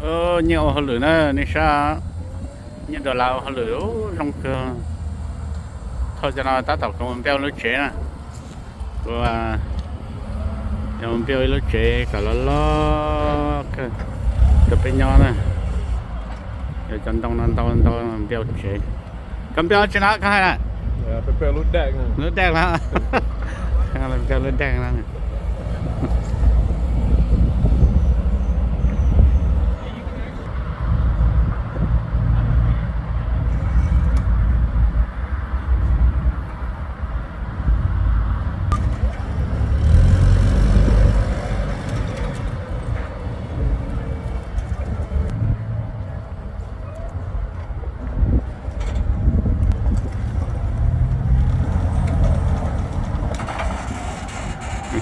Nyiaj ua hauj lwm na, nej saib, nyiaj dollar ua hauj lwm zoo kawg. Thauj cov no tab tom kuv mus npaj lub tsev na. Kuv yuav npaj ib lub tsev kom loj loj kawg rau peb nyob na. Yuav cov ntoo no ntau ntau npaj tsev. Koj npaj tsev na koj hais na? Lub dag na. Npaj lub dag na.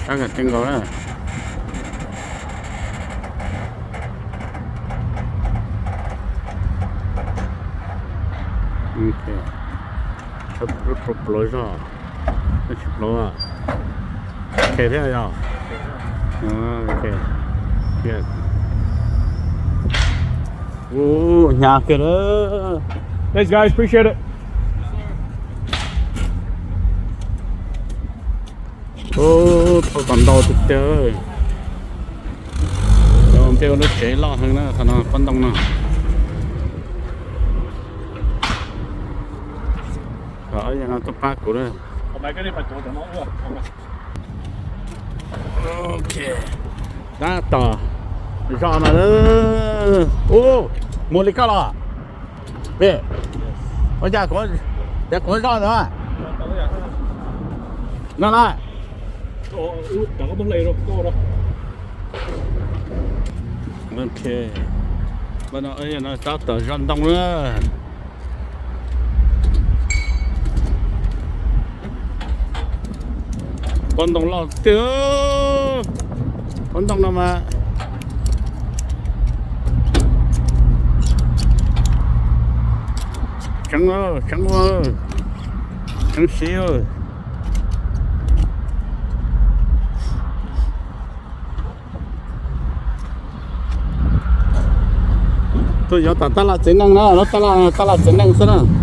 Sab kawg nkaus na. Pluav zog, tsis pluav. Ok thiab yog. Hnyav kawg. Thanks guys, appreciate it. Ub, thauj kom ntau tiag tiag. Npaj ua lub tsev loj heev na, qhov no pob ntoo no. Kom no tuaj pab kuv na. Ok, tab tom zoj no. Ub, mus li koj los. Ua cas kuv, ces kuv zoj ntawd no na. Ok, no tab tom zoj ntoo na. Pob ntoo loj tiag. Pob ntoo no mas tseeb, tseeb, tseeb siv. Tuaj yuav tom tab laj txiv neej na, lub tab laj, tab laj txiv neej xwb na.